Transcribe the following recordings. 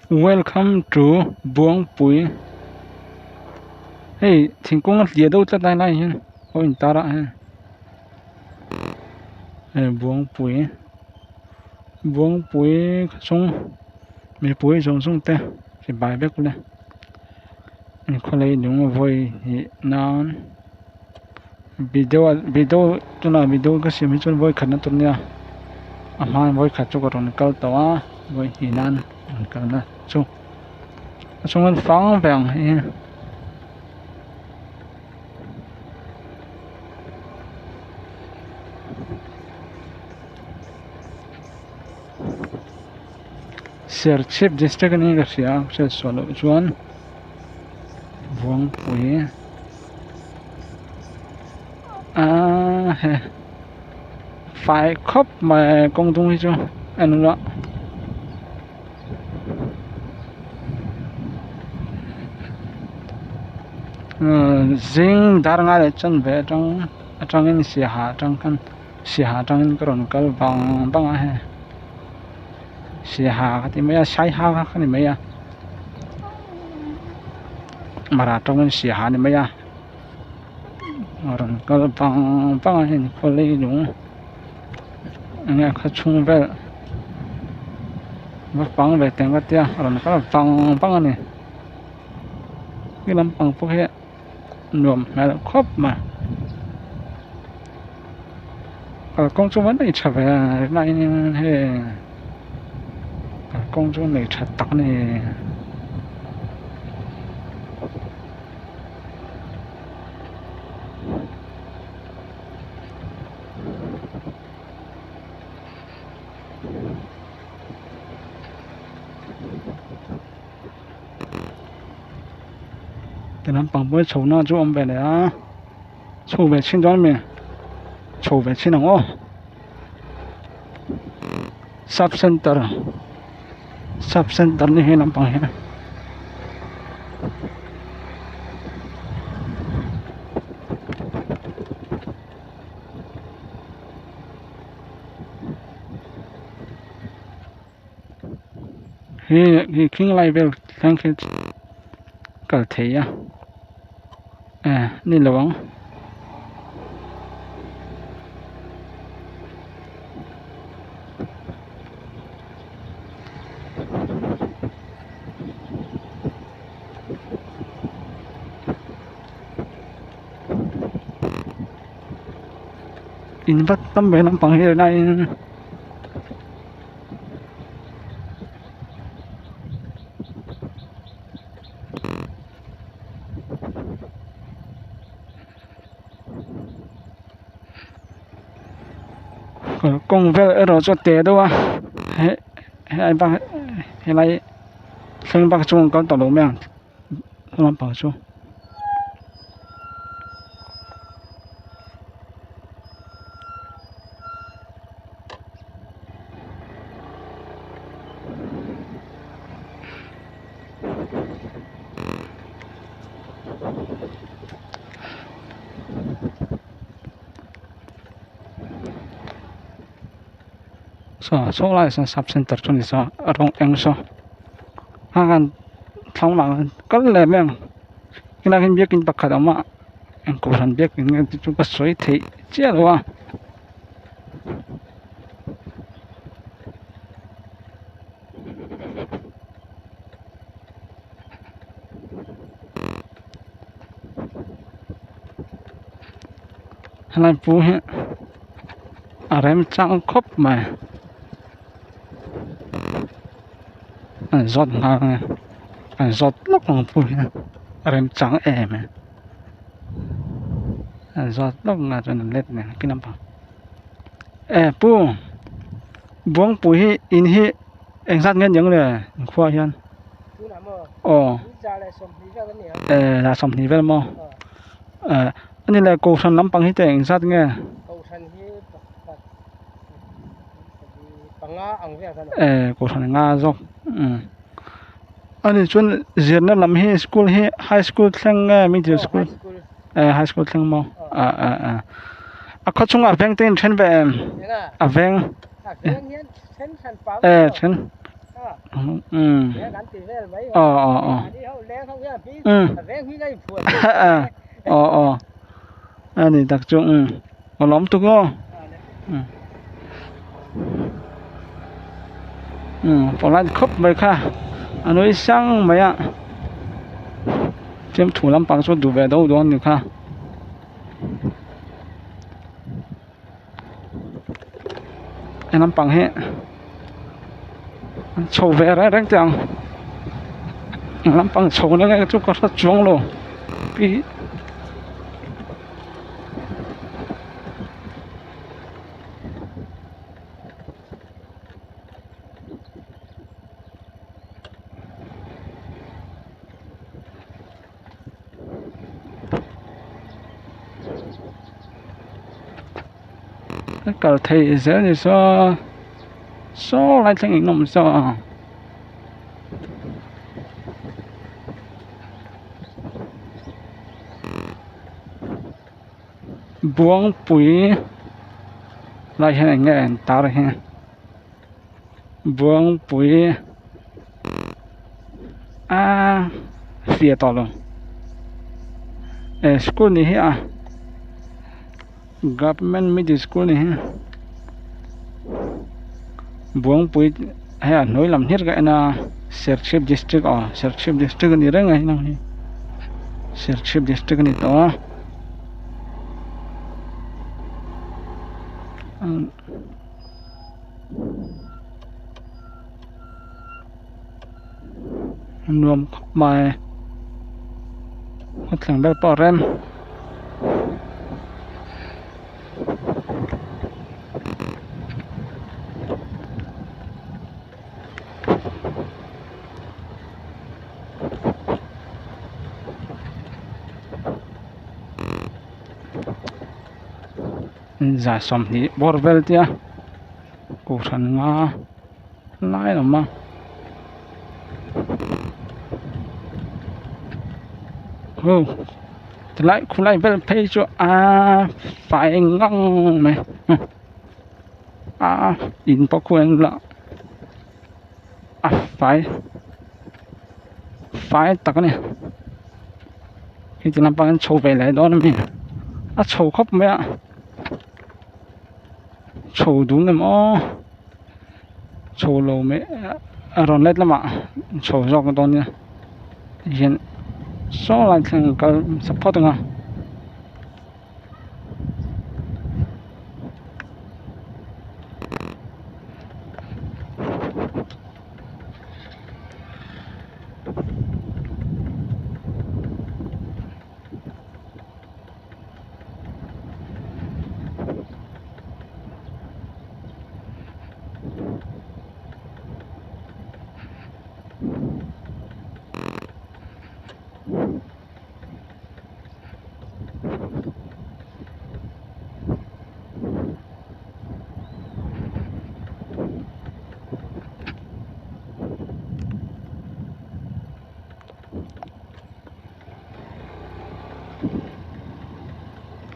Welcome to Buangpui hei thingkung a hliah deuh tlat a helaiah hian aw intar ah hian hei Buangpui Buangpui chhung mipui zawng zawng te chibai vek ule inkhawlei lung vawi hnih nan video ah video tunah video ka siam hi chuan vawi khatna tur ania a hmain vawi khat chu ka rawn kal tawh a vawi hnih nan rawn kalna chu a chhunga fang ve ang hi. Serchhip district a niin ka hria a hriat sual loh chuan Buangpui aaa he fai khawp mai kawng dung hi chu en ula. Zing dar ngai leh chan ve atang atangin siaha atang khan siaha atangin ka rawn kal vang vang a hei siaha ka ti mai a saiha kha ni mai a mara atangin siaha a ni mai a a rawn kal vang vang a hei khawlei lung enge a khaw chhung vel va pang ve teng ka tia a rawn kal vang vang a ni he lampang pawh hi nuam hmel khawp mai kalkawng chu va nei tha ve a tunah hian hei kalkawng chu nei tha tak a ni. Ti lampang pawh hi chho na chu a awm ve leh a chho ve chhin dawn ami chho ve chhin ang aw sub center sub center ni he lampang hi. He khing lai vel thleng khi kal thei a eh ni lo ang. In vat tam ve lampang hi a in. Kawng vel erawh chu a te deuh a he helai bak helai thleng bak chu an kal tawh lo mai ang lampang chu. Saw saw laiah sawn sub center chu a ni saw a rawng eng saw a han thlang lamah khan kal leh mai ang helaiah hian biakin pakhat a awm a eng kohhran biakin nge tih chu ka sawi theih chiah lo a. Helai pu hi a remchang khawp mai an zawt nghal a an zawt lawk ang pu hi a remchang em a an zawt lawk nga chuan an let leh ang lampang eh pu Buangpui hi in hi engzat nge niang le inkhua hian aw eh za 20 vel maw eh ani le kohhran lampang hi teh engzat nge eh kohhran nga zawk umm ani chuan zirna lam hi school hi high school thleng nge middle school eh high school thleng maw ah ah ah a khaw chungah veng te in then ve em a veng eh then. Um aw aw aw um aw aw a ni tak chu um a lawm tuk aw um um pawlai khawp mai kha a nui sang mai a fiamthu lampang chu duh ve deuh dawn a ni kha. He lampang hi an chho ve reng reng teh ang lampang chho na nge chu ka hre chuang lo pi kal theih zel ni saw saw lai thleng in awm saw Buangpui lai hian eng nge an tar hi Buangpui aaa fiah tawh lo eh school ni hi a government middle school ni hi Buangpui hei a hnuai lam hlir ka en a Serchhip district aw Serchhip district a ni reng a heng hi Serchhip district a ni tawh a. Nuam khawp mai a thleng vel pawh a rem. 20 bawr vel te a kohhran nga lai a awm a aw tilai khulai vel phei chu aa fai ngang mai a in pawh khu en la a fai fai tak a ni heti lampang hian chho ve leh dawn a mi a chho khawp mai a chho dun em aw chho lo mai a rawn let lamah chho zawk dawn nia tihian saw lai thleng kal chak phawt ang a.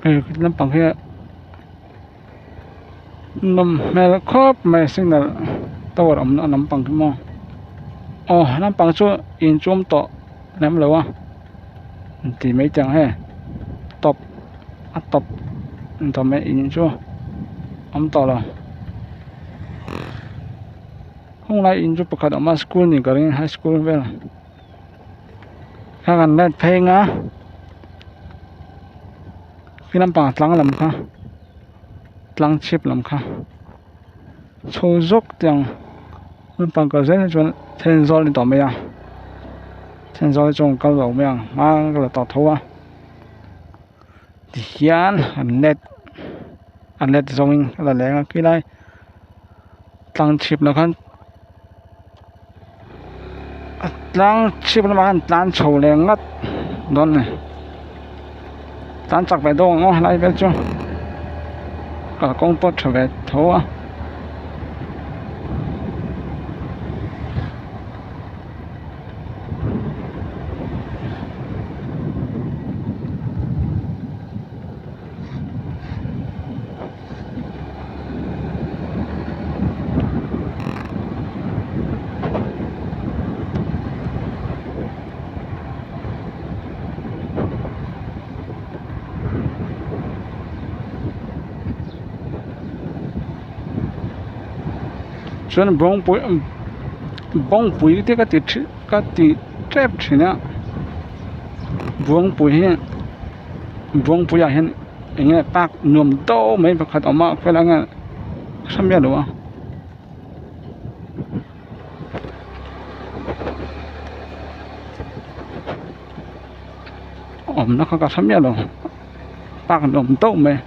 Hei lampang hi nawm hmel khawp mai signal tower awmna lampang hi maw aw lampang chu inchawm tawh lem lo a tih mai teh ang hei tawp a tawp dawm e in chu awm tawh lo khawng lai in chu pakhat a awm a school ni ka ring high school vel kha kan let phei ang a khi lampang tlang lam kha tlang chhip lam kha chho zawk teh ang lampang kal zel hi chuan Thenzawl a ni tawh mai a Thenzawl hi chuan kal lo mai ang hma ka la tawh tho a tihian an let a let zawngin a la leng a khilai tlang chhip lah khan a tlang chhip lamah khan tlan chho leh ngat dawn a ni tlan chak ve dawn ang aw helai vel chu kalkawng pawh tha ve tho a. Chuan bawngpui bawngpui te ka ti thin ka ti tep thin a buangpui hi buangpui ah hian eng nge park nuam deuh mai pakhat a awm a khawilai nge ka hre miah lo a. Awmna kha ka hre miah lo park nuam deuh mai.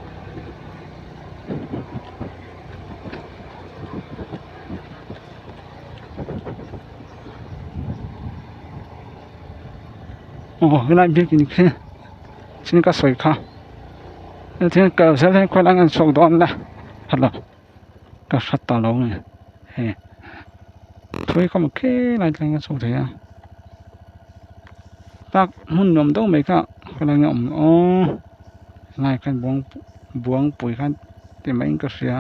Aw helai biakin khi thil ka sawi kha thil kal zel hi khawi lai nge an chhuak dawn le hello ka hre ta lo nge hei thui ka hmu khi lai thleng a chhuak thei a park hmun nuam deuh mai kha khawi lai nge a awm aw helai khan buang buangpui khan ti maiin ka hria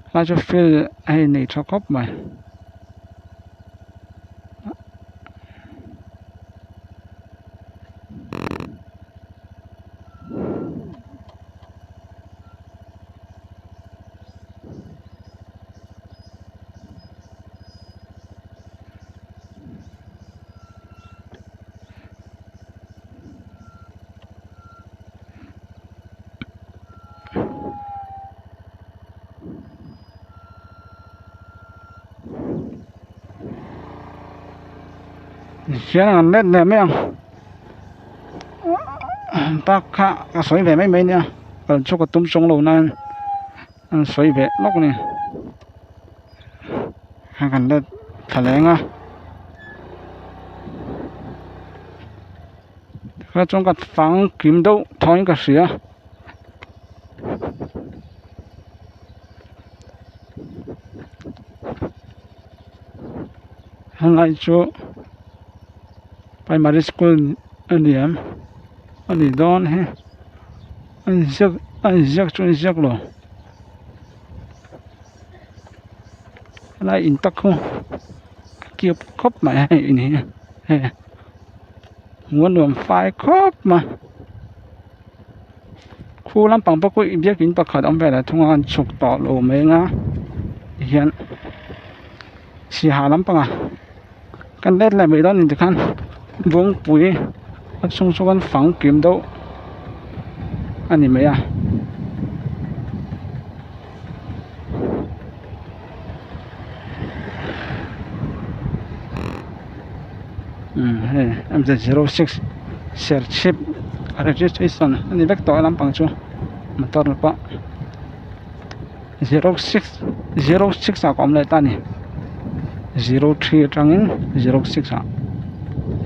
helai chu field hei nei tha khawp mai. Hian an let leh mai ang park kha ka sawi ve mai mai ania kal chu ka tum chuang lo nain an sawi ve lawk a ni heng kan let thla leng a. Tikhan chuan ka fang kim deuh thawin ka hria. Helai chu primary school a ni em a ni dawn hi a inziak a inziak chu a inziak lo helai in tak khu a cute khawp mai hei in hi hei. Hmuh a nuam fai khawp mai khu lampang pawh khu biakin pakhat a awm velah thung a an chhuk tawh lo mai ang a tihian sihah lampangah kan let leh mai dawn a ni tikhan bawngpui a chhung chu an fang kim deuh a ni mai a. Hei m z 06 serchhip registration a ni vek tawh a lampang chu motor pawh 06 06 ah ka awm leh ta a ni 03 atangin 06 ah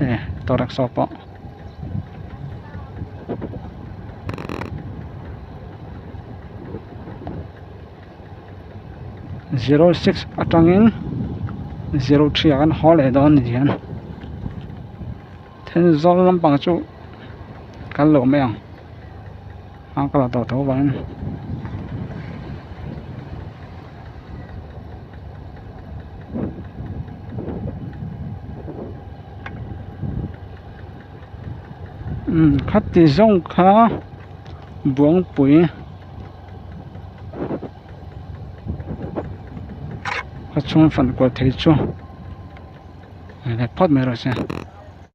e auto rickshaw pawh. 06 atangin 03 ah kan haw leh dawn ni hian Thenzawl lampang chu kal loh mai ang a ka la tawh tho vangin. Umm khati zawng kha buangpui. A chhung fan kual thei chu ni phawt mai rawh se.